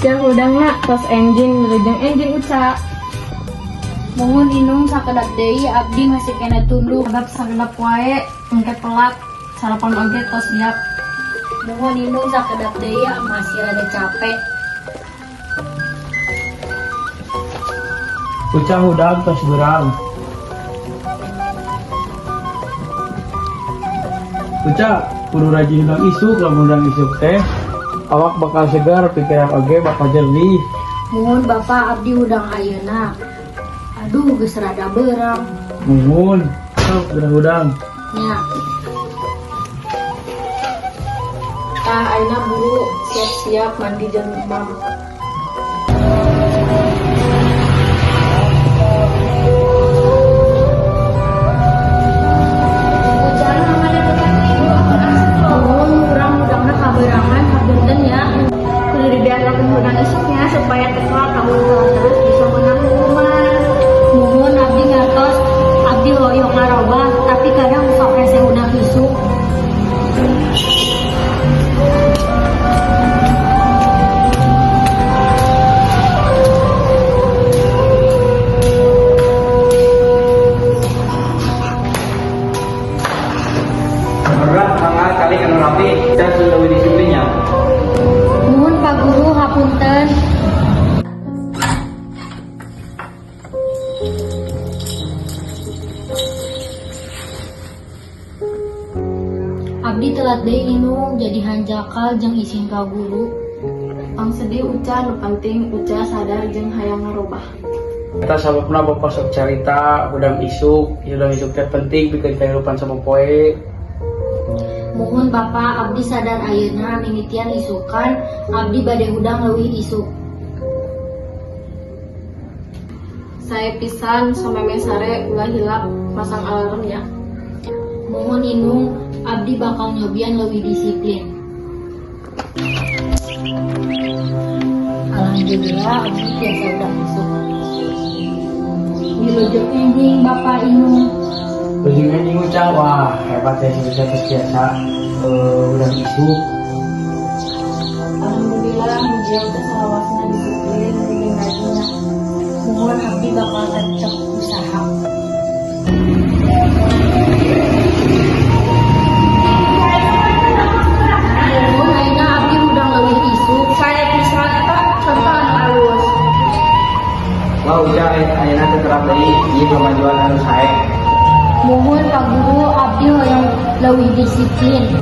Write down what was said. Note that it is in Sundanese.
Uca hudangna tos enjing, wilujeng enjing, Uca. Muhun, Inung, sakedap deui abdi masih keneh tunduh. Sabab sakedap wae, engke telat. Sarapan oge tos siap. Muhun, Inung, sakedap deui, masih rada capek. Uca hudang tos beurang. Uca, kudu rajin hudang isuk. Lamun hudang isuk teh awak bakal segar, pikiran oge bakal jernih. Muhun, Bapak, abdi hudang ayeuna. Aduh, geus rada beurang. Muhun, sok geura hudang. Nya. Tah, ayeuna buru siap-siap mandi jeung emam. Uca, mana dekat ibu? Muhun, urang hudangna kabeurangan, hapunten ya. Kudu dibiasakeun hudang isuknya supaya teu telat. Lamun telat terus bisa menang hukuman. Muhun, abdi ngartos, abdi hoyong ngarobah, tapi kadang sok hese hudang isuk. Berat mangga kali anu rapi dan leuwih disiplinnya. Muhun, Pak Guru, hapunten. Abdi telat deui, Inung, jadi hanjakal jeung isin ka guru. Tong sedih, Uca, nu penting Uca sadar jeung hayang ngarobah. Eta sababna Bapak sok carita hudang isuk, hudang isuk teh penting pikeun kehidupan sapopoe. Muhun, Bapak, abdi sadar ayeuna, mimitian isukan abdi bade hudang leuwih isuk. Sae pisan, samemeh sare ulah hilap masang alarm nya. Muhun, Inung, abdi bakal nyobian leuwih disiplin. Alhamdulillah, abdi tiasa hudang isuk. Wilujeng enjing, Bapak, Inung. Wilujeng enjing, Uca. Wah, hebat ya, bisa tos biasa hudang isuk. Alhamdulillah, mugia Uca salawasna disiplin jeung rajinna. Muhun, abdi bakal tetep usaha. Muhun, ayeuna abdi hudang leuwih isuk. Sae pisan, eta contoh anu alus. Wah, Uca, ayeuna teu telat deui, ieu kemajuan anu sae. Muhun, Pak Guru, abdi hoyong leuwih disiplin.